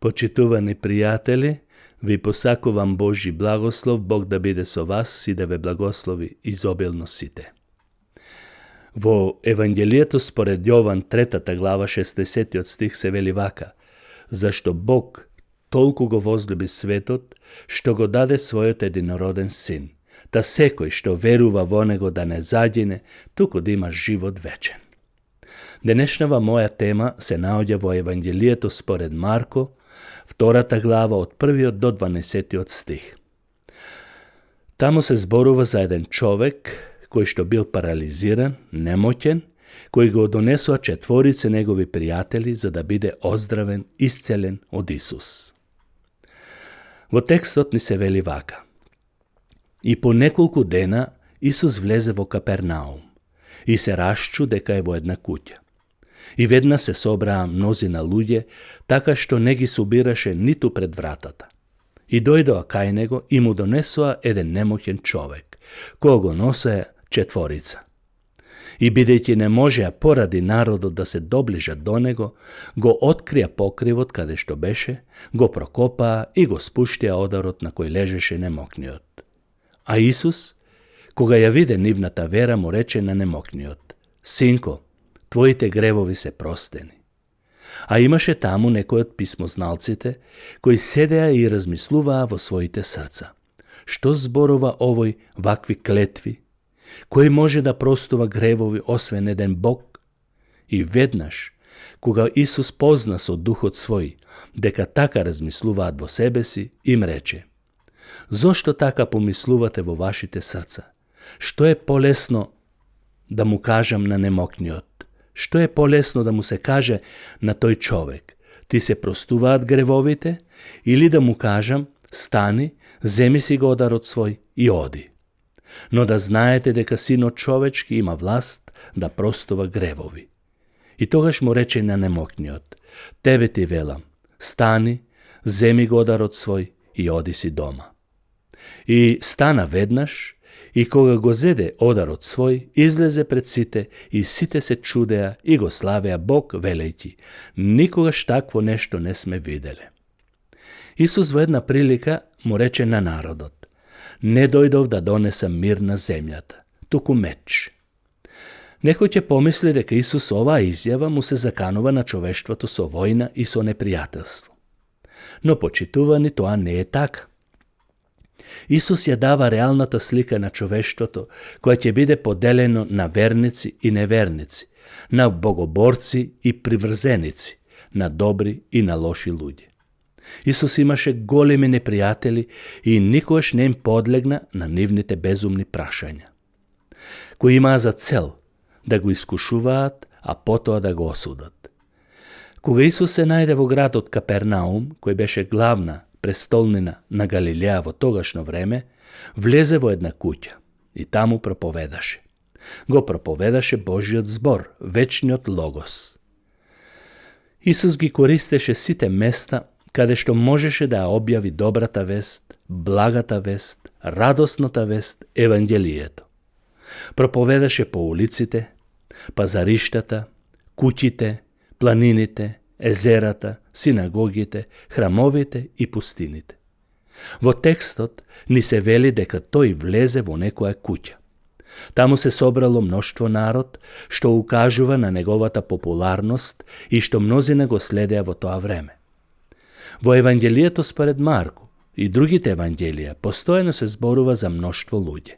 Почитувани пријатели, ви посакувам Божи благослов, Бог да биде со вас и да ве благослови изобилно сите. Во Евангелието според Јован 3 глава 60 стих се вели вака: зашто Бог толку го возлюби светот, што го даде својот единороден син, та секој што верува во него да не загине, туку да има живот вечен. Денешнава моја тема се наоѓа во Евангелието според Марко, 2 глава од 1 до 12 стих. Таму се зборува за еден човек кој што бил парализиран, немоќен, кој го донесоа 4 негови пријатели за да биде оздравен, исцелен од Исус. Во текстот ни се вели вака: и по неколку дена Исус влезе во Капернаум и се расчу дека е во една куќа. И веднаш се собраа мнозина луѓе, така што не ги собираше ниту пред вратата. И дојдоа кај него и му донесоа еден немоќен човек, кој го носеа 4. И бидејќи не можеа поради народот да се доближат до него, го открија покривот каде што беше, го прокопаа и го спуштија одарот на кој лежеше немокниот. А Исус, кога ја виде нивната вера, му рече на немокниот: синко, твоите гревови се простени. А имаше таму некои од писмозналците, кои седеа и размислуваа во своите срца: што зборува овој вакви клетви? Кој може да простува гревови освен еден Бог? И веднаш, кога Исус позна со духот свој дека така размислуваат во себе си, им рече: зошто така помислувате во вашите срца? Што е полесно да му кажам на немокниот? Што е полесно да му се каже на тој човек: ти се простуваат гревовите, или да му кажам: стани, земи си го одарот свој и оди? Но да знаете дека Синот човечки има власт да простува гревови. И тогаш му рече на немокниот: тебе ти велам, стани, земи го одарот свој и оди си дома. И стана веднаш, и кога го зеде одарот свој, излезе пред сите и сите се чудеа и го славеа Бог, велејќи: никогаш такво нешто не сме виделе. Исус во една прилика му рече на народот: не дојдов да донесам мир на земјата, туку меч. Некој ќе помисли дека Исус оваа изјава му се заканува на човештвото со војна и со непријателство. Но почитувани, тоа не е така. Исус ја дава реалната слика на човештвото, која ќе биде поделено на верници и неверници, на богоборци и приврзеници, на добри и на лоши луѓе. Исус имаше големи непријатели и никогаш не им подлегна на нивните безумни прашања, кои имаа за цел да го искушуваат, а потоа да го осудат. Кога Исус се најде во градот Капернаум, кој беше главна престолнина на Галилеја во тогашно време, влезе во една куќа и таму проповедаше. Го проповедаше Божиот збор, вечниот Логос. Исус ги користеше сите места каде што можеше да ја објави добрата вест, благата вест, радосната вест, Евангелието. Проповедаше по улиците, пазариштата, куќите, планините, езерата, синагогите, храмовите и пустините. Во текстот ни се вели дека тој влезе во некоја куќа. Таму се собрало мноштво народ, што укажува на неговата популарност и што мнозина го следеа во тоа време. Во Евангелието според Марко и другите евангелија постојано се зборува за мноштво луѓе.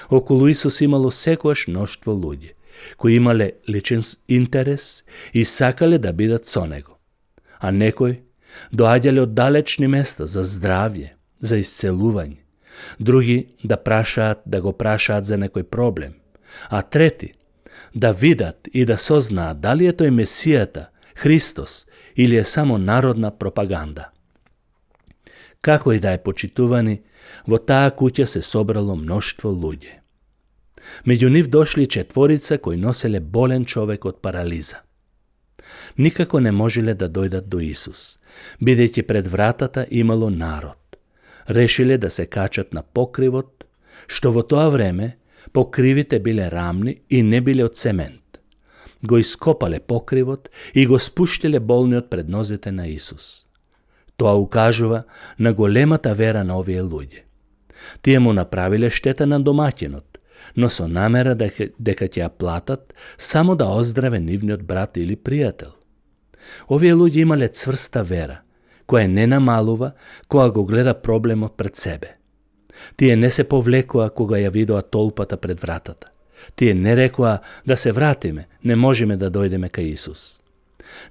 Околу Исус имало секојаш мноштво луѓе, кои имале личен интерес и сакале да бидат со него. А некои доаѓале од далечни места за здравје, за исцелување, други да го прашаат за некој проблем, а трети да видат и да сознаат дали е тој Месијата, Христос, или е само народна пропаганда. Како и да е почитувани, во таа куќа се собрало мноштво луѓе. Меѓу нив дошли 4 кои носеле болен човек од парализа. Никако не можеле да дојдат до Исус, бидејќи пред вратата имало народ. Решиле да се качат на покривот, што во тоа време покривите биле рамни и не биле од цемент. Го ископале покривот и го спуштиле болниот пред нозете на Исус. Тоа укажува на големата вера на овие луѓе. Тие му направиле штета на домаќинот, но со намера дека ќе ја платат само да оздраве нивниот брат или пријател. Овие луѓе имале цврста вера, која не намалува кога го гледа проблемот пред себе. Тие не се повлекоа кога ја видоа толпата пред вратата. Тие не рекоа да се вратиме, не можеме да дојдеме кај Исус.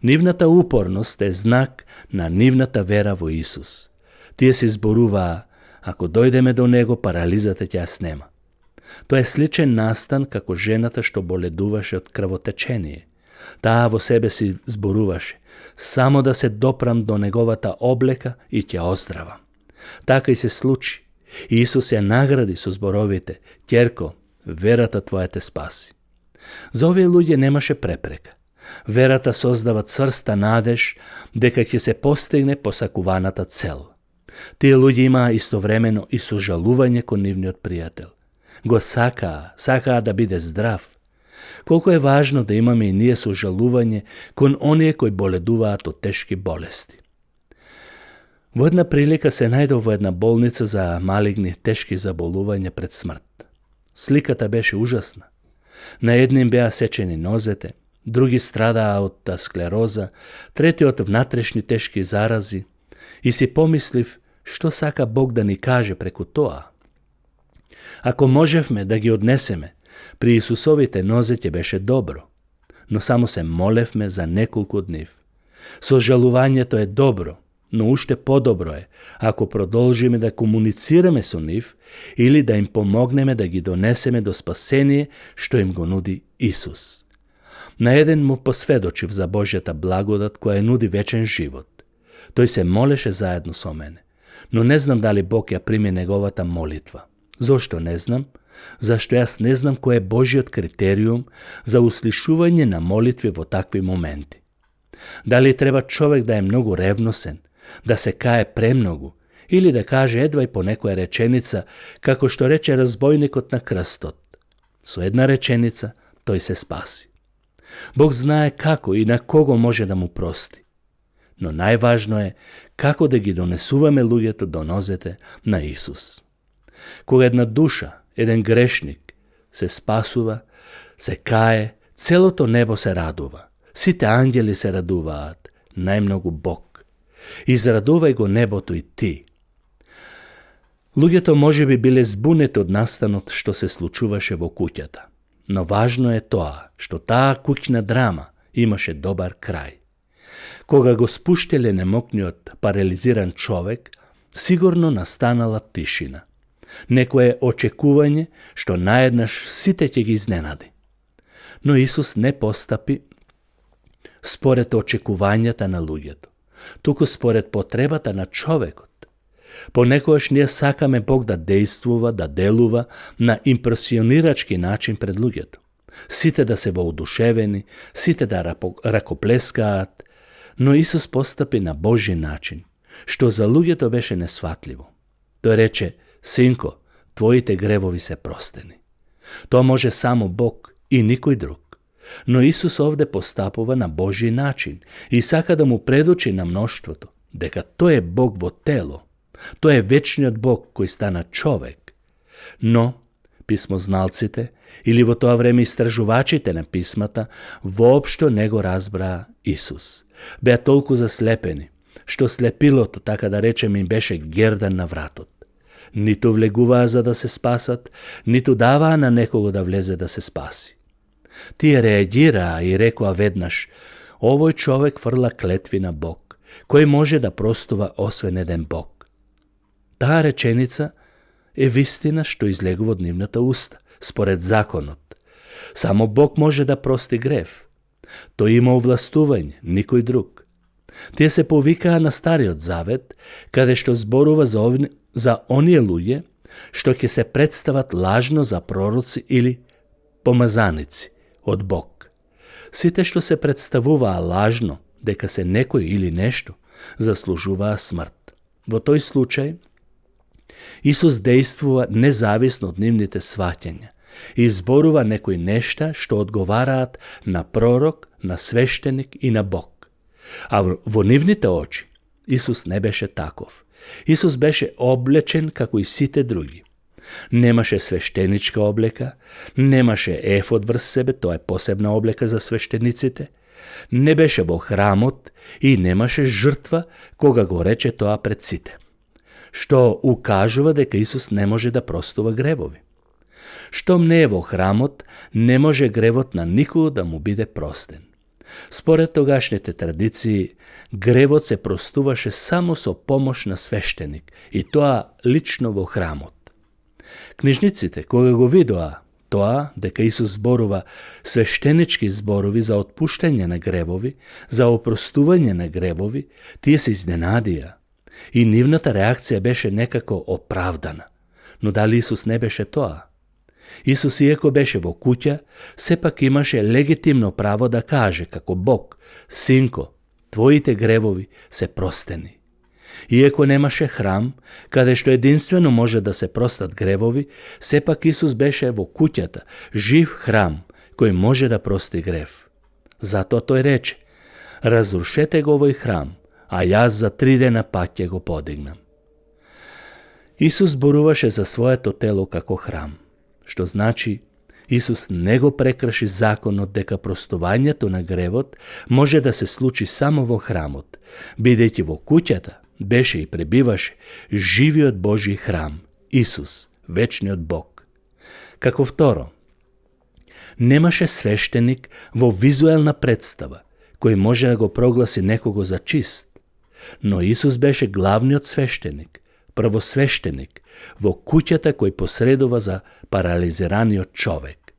Нивната упорност е знак на нивната вера во Исус. Тие се зборуваа, ако дојдеме до Него, парализата ќе ја снема. Тоа е сличен настан како жената што боледуваше од крвотечение. Таа во себе си зборуваше, само да се допрам до неговата облека и ќе оздравам. Така и се случи. Исус ја награди со зборовите, ќерко, верата твоја те спаси. За овие луѓе немаше препрека. Верата создава цврста надеж дека ќе се постигне посакуваната цел. Тие луѓе имаа истовремено и сожалување кон нивниот пријател. Го сакаа да биде здрав. Колку е важно да имаме и ние сожалување кон оние кои боледуваат од тешки болести. Во една прилика се најдов во една болница за малигни тешки заболувања пред смрт. Сликата беше ужасна. На едним беа сечени нозете, други страдаа од склероза, трети од внатрешни тешки зарази, и си помислив што сака Бог да ни каже преку тоа. Ако можевме да ги однесеме, при Исусовите нозе ќе беше добро, но само се молевме за неколку од нив. Сожалувањето е добро, но уште подобро е ако продолжиме да комуницираме со нив или да им помогнеме да ги донесеме до спасение што им го нуди Исус. На еден му посведочив за Божјата благодат која нуди вечен живот. Тој се молеше заедно со мене, но не знам дали Бог ја прими неговата молитва. Зошто не знам? Зашто јас не знам кој е Божјиот критериум за услишување на молитви во такви моменти. Дали треба човек да е многу ревносен, да се кае премногу, или да каже едва и по некоја реченица, како што рече разбойникот на крстот. Со една реченица тој се спаси. Бог знае како и на кого може да му прости. Но најважно е како да ги донесуваме луѓето до нозете на Исус. Кога една душа, еден грешник, се спасува, се кае, целото небо се радува. Сите ангели се радуваат, најмногу Бог. Израдувај го небото и ти. Луѓето може би биле збунети од настанот што се случуваше во куќата. Но важно е тоа, што таа куќна драма имаше добар крај. Кога го спуштеле немокниот парализиран човек, сигурно настанала тишина. Некое очекување што наеднаш сите ќе ги изненади. Но Исус не постапи според очекувањата на луѓето, туку според потребата на човекот. Понекогаш ние сакаме Бог да действува, да делува на импресионирачки начин пред луѓето. Сите да се воодушевени, сите да ракоплескаат, но Исус постапи на Божји начин, што за луѓето беше несватливо. Тој рече, синко, твоите гревови се простени. Тоа може само Бог и никој друг. Но Исус овде постапува на Божји начин и сака да му предочи на мноштвото дека тој е Бог во тело. Тој е вечниот Бог кој стана човек. Но писмозналците или во тоа време истражувачите на писмата воопшто не го разбраа Исус. Беа толку заслепени, што слепилото, така да речем, им беше гердан на вратот. Ниту влегуваа за да се спасат, ниту даваа на некого да влезе да се спаси. Тие реагираа и рекоа веднаш, овој човек фрла клетви на Бог, кој може да простува освен еден Бог. Таа реченица е вистина што излегува од нивната уста, според законот. Само Бог може да прости грев. Тој има овластување, никој друг. Тие се повикаа на Стариот Завет, каде што зборува за оние луѓе што ќе се представат лажно за пророци или помазаници од Бог. Сите што се представуваа лажно дека се некој или нешто, заслужуваа смрт. Во тој случај, Исус действува независно од нивните сваќања и зборува некои нешта што одговараат на пророк, на свештеник и на Бог. А во нивните очи, Исус не беше таков. Исус беше облечен како и сите други. Немаше свештеничка облека, немаше ефод врз себе, тоа е посебна облека за свештениците, не беше во храмот и немаше жртва кога го рече тоа пред сите. Што укажува дека Исус не може да простува гревови. Штом не е во храмот, не може гревот на никого да му биде простен. Според тогашните традиции, гревот се простуваше само со помош на свештеник, и тоа лично во храмот. Книжниците, кога го видоа тоа, дека Исус зборува свештенички зборови за отпуштање на гревови, за опростување на гревови, тие се изненадија. И нивната реакција беше некако оправдана. Но дали Исус не беше тоа? Исус, иако беше во куќа, сепак имаше легитимно право да каже како Бог: Синко, твоите гревови се простени. Иако немаше храм, каде што единствено може да се простат гревови, сепак Исус беше во куќата, жив храм, кој може да прости грев. Затоа тој рече: разрушете го овој храм, а јас за 3 дена пак ќе го подигнам. Исус зборуваше за своето тело како храм, што значи Исус не го прекрши законот дека простувањето на гревот може да се случи само во храмот, бидејќи во куќата беше и пребиваше живиот Божи храм, Исус, вечниот Бог. Како второ, немаше свештеник во визуелна представа, кој може да го прогласи некого за чист, но Исус беше главниот свештеник, првосвештеник, во куќата кој посредува за парализираниот човек.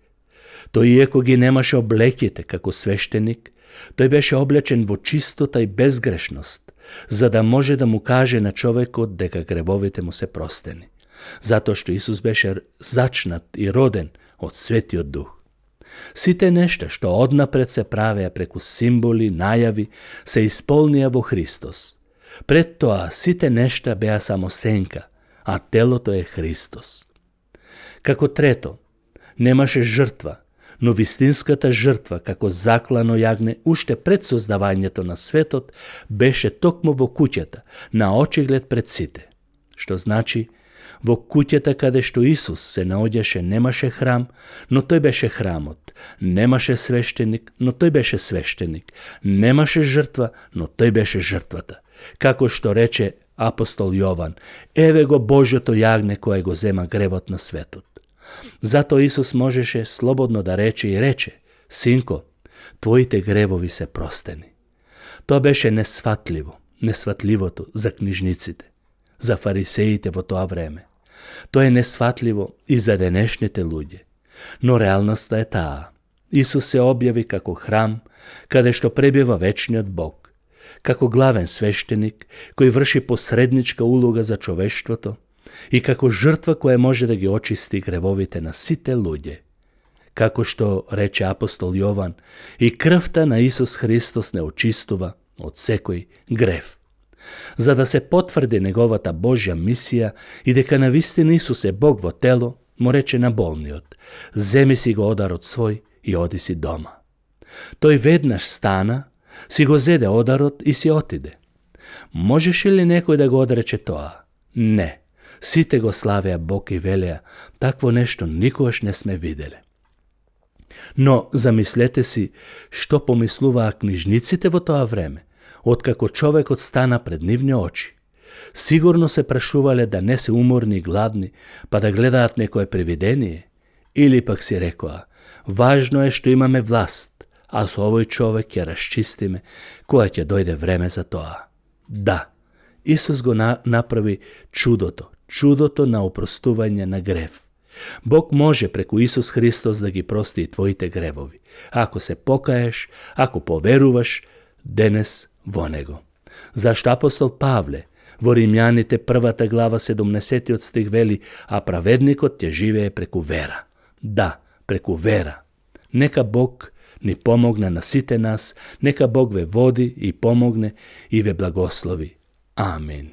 Тој, иако ги немаше облеките како свештеник, тој беше облечен во чистота и безгрешност, за да може да му каже на човекот дека гревовите му се простени, затоа што Исус беше зачнат и роден од Светиот Дух. Сите нешта што однапред се правеа преку символи, најави, се исполнија во Христос. Пред тоа сите нешта беа само сенка, а телото е Христос. Како трето, немаше жртва, но вистинската жртва како заклано јагне уште пред создавањето на светот беше токму во куќата, на очиглед пред сите. Што значи, во куќата каде што Исус се наоѓаше немаше храм, но тој беше храмот, немаше свештеник, но тој беше свештеник, немаше жртва, но тој беше жртвата. Како што рече апостол Јован: еве го Божјото јагне кое го зема гревот на светот. Затоа Исус можеше слободно да рече и рече: Синко, твоите гревови се простени. Тоа беше несватливото за книжниците, за фарисеите во тоа време. Тоа е несватливо и за денешните луѓе. Но реалноста е таа. Исус се објави како храм, каде што пребива вечниот Бог, како главен свештеник кој врши посредничка улога за човештвото и како жртва која може да ги очисти гревовите на сите луѓе. Како што рече апостол Јован: и крвта на Исус Христос не очистува од секој грев. За да се потврди неговата Божја мисија и дека навистина Исус е Бог во тело, му рече на болниот: земи си го одарот свој и оди си дома. Тој веднаш стана, си го зеде одарот и си отиде. Можеше ли некој да го одрече тоа? Не. Сите го славеа Бог и велеа: такво нешто никогаш не сме виделе. Но замислете си што помислуваа книжниците во тоа време, откако човекот стана пред нивни очи. Сигурно се прашувале да не се уморни и гладни, па да гледаат некое привидение, или пак си рекоа: важно е што имаме власт, а со овој човек ќе расчистиме кога ќе дојде време за тоа. Да, Исус го направи чудото на опростување на грев. Бог може преку Исус Христос да ги прости и твоите гревови, ако се покаеш, ако поверуваш денес во Него. Зашто апостол Павле во Римјаните 1 глава 70 стих вели: а праведникот ќе живее преку вера. Да, преку вера. Нека Бог ни помогне на сите нас, нека Бог ве води и помогне и ве благослови. Амин.